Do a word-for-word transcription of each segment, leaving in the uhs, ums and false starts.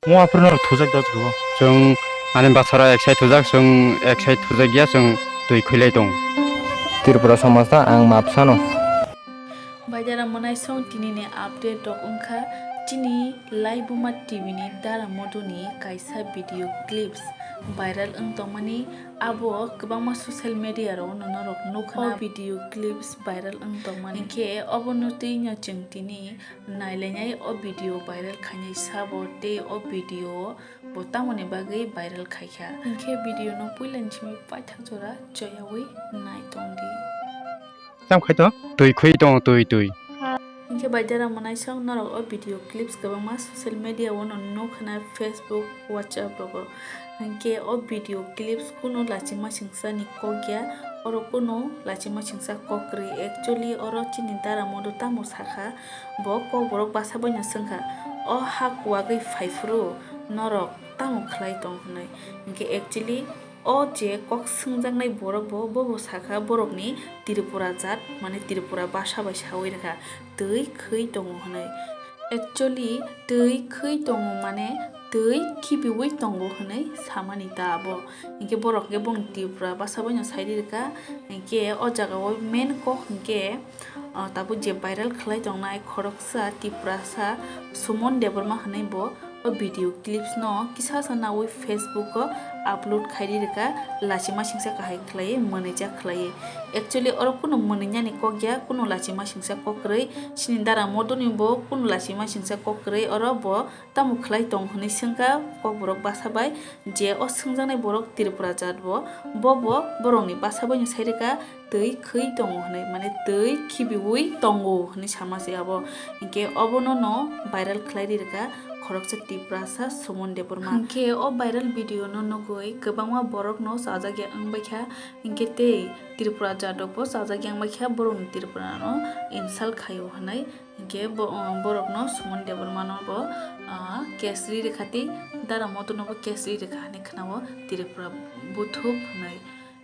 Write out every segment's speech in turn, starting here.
Mo aphuru no thujak da jwk. Chwng ani bwsara ek side thujak, chwng ek side thujak ya, chwng twi khwilai tong. Tripura somaj ta ang map sano. Baidara mwnaisong tini ni update rok wngkha chini Laibuma T V ni Dara Modu ni kaisa video clips viral wng tongmani, abo kwbangma social media rok no norok nukha. O video clips viral wng tongmani hinkhe obono twi no chwng tini nailainai o video viral khainai sabo tei o video bo tamoni bagwi viral khaikha. Hinkhe video no puilani simi paithak jora choyawi nai tongdi. Tam khai to twi khwi tongo, twi twi. Hinkhe baidara mwnaisong norok o video clips kwbangma social media o no nukha na, Facebook, WhatsApp rogo. Hinkhe o video clips kunu lachima singsa ni kok ya, oro kunu lachima singsa kok kwrwi. Actually oro chini Dara Modu tamo sakha, bo kokborok basa baino swngkha, o ha kuwagwi phaiphuru norok tamo khlai tong hwnwi. Hinkhe actually o je kok swngjaknai borok bo, bobo sakha borokni Tripura jat, mane Tripura basa bai sawi rwkha, twi khwi tongo hwnwi. Actually twi khwi tongo mane twi khibiwi tongo hwnwi samani ta abo. Hinkhe borok khe bong Tripura basa baino sairi rwkha. Hinkhe o jaga o main kok hinkhe, ah, tabuk je viral khlai tongnai khoroksa Tiprasa Sumon Debbarma hwnwi bo o video clips no kisa sa nawi Facebook o upload khairi rwkha, lachima singsa kahai khlaiwi mwnwijak khlaiwi. Actually oro kunu mwnwijani kok ya, kunu lachima singsa kok kwrwi, chini Dara Modu ni bo kunu lachima singsa kok kwrwi, oro bo tamo khlai tong hwnwi swngkha kokborok basa bai, je o swngjaknai borok Tripura jat bo, bo bo borokni basa baino sai rwkha twi khwi tongo hwnwi, mane twi khibiwi tongo hwnwi sama se abo. Hinkhe obono no viral khlai ri rwkha khoroksa Tiprasa Sumon Debbarma. Hinkhe o viral video no nugwi kwbangma borok no chajak ya wng baikha, hinkhe tei Tripura jat rok bo chajak ya wng baikha, borokni Tripura no insult khaio hwnwi. Hinkhe bo, um, borokno Sumon Debbarmano bo, ah, case ri rwkha tei Dara Moduno bo case ri rwkha hinwi khwnao Tripura buthuk hinwi.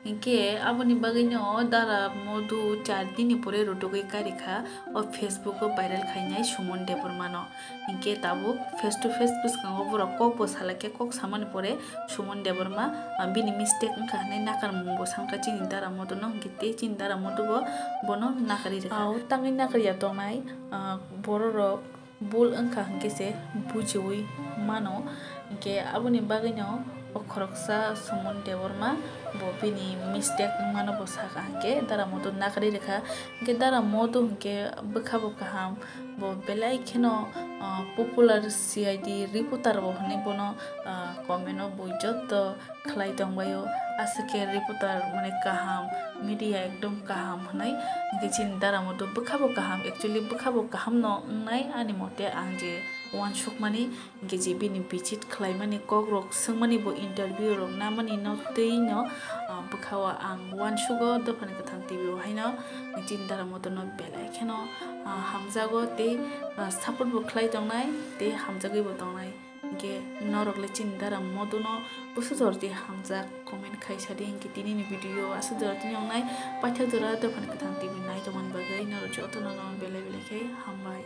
Hinkhe aboni bagwino Dara Modu char dini pore rudugwi karikha o Facebook o viral khainai Sumon Debbarmano. Hinkhe tabuk face to face bwskango borok kok bo salaikhe, kok samani pore Sumon Debbarma, ah, bini mistake wngkha hinwi nakarmung bo sankha chini Dara Moduno, hinkhe tei chini Dara Modu bo bono nakari rwkha. Ah, o tangwi nakari ya tongnai, ah, bororok bul wngkha hinkhe se bujiwi mano. Hinkhe aboni bagwino o khoroksa Sumon Debbarma bo bini mistake wngmano bo sakha hinkhe Dara Modu nakari rwkha. Hinkhe Dara Modu hinkhe bwkha bo kaham, bo belai kheno, ah, popular C I D reporter bo hinwi bono, ah, comment o bo joto khlai tongbaio, aswk khe reporter mane kaham, media ekdom kaham hwnwi. Hinkhe chini Dara Modu bwkha bo kaham, actually bwkha bo kaham no wngnai ani mote, ang je uansukmani, hinkhe je bini visit khlaimani, kokrok swngmani, bo interview rok namani no twi no, ah, bwkha o ang uansugo Dophani Kwthang T V o haino. Chini Dara Modu no belai kheno, ah, hamjago tei, ah, support bo khlai tongnai tei hamjagwi bo tongnai. Hinkhe norok le chini Dara Modu no bwswk jora twi hamjak comment khai sadi, hinkhe tini ni video o aswk jora twi wngnai, paithak jora Dophani Kwthang T V nai tongmani bagwi norok joto no belai belai khe hambai.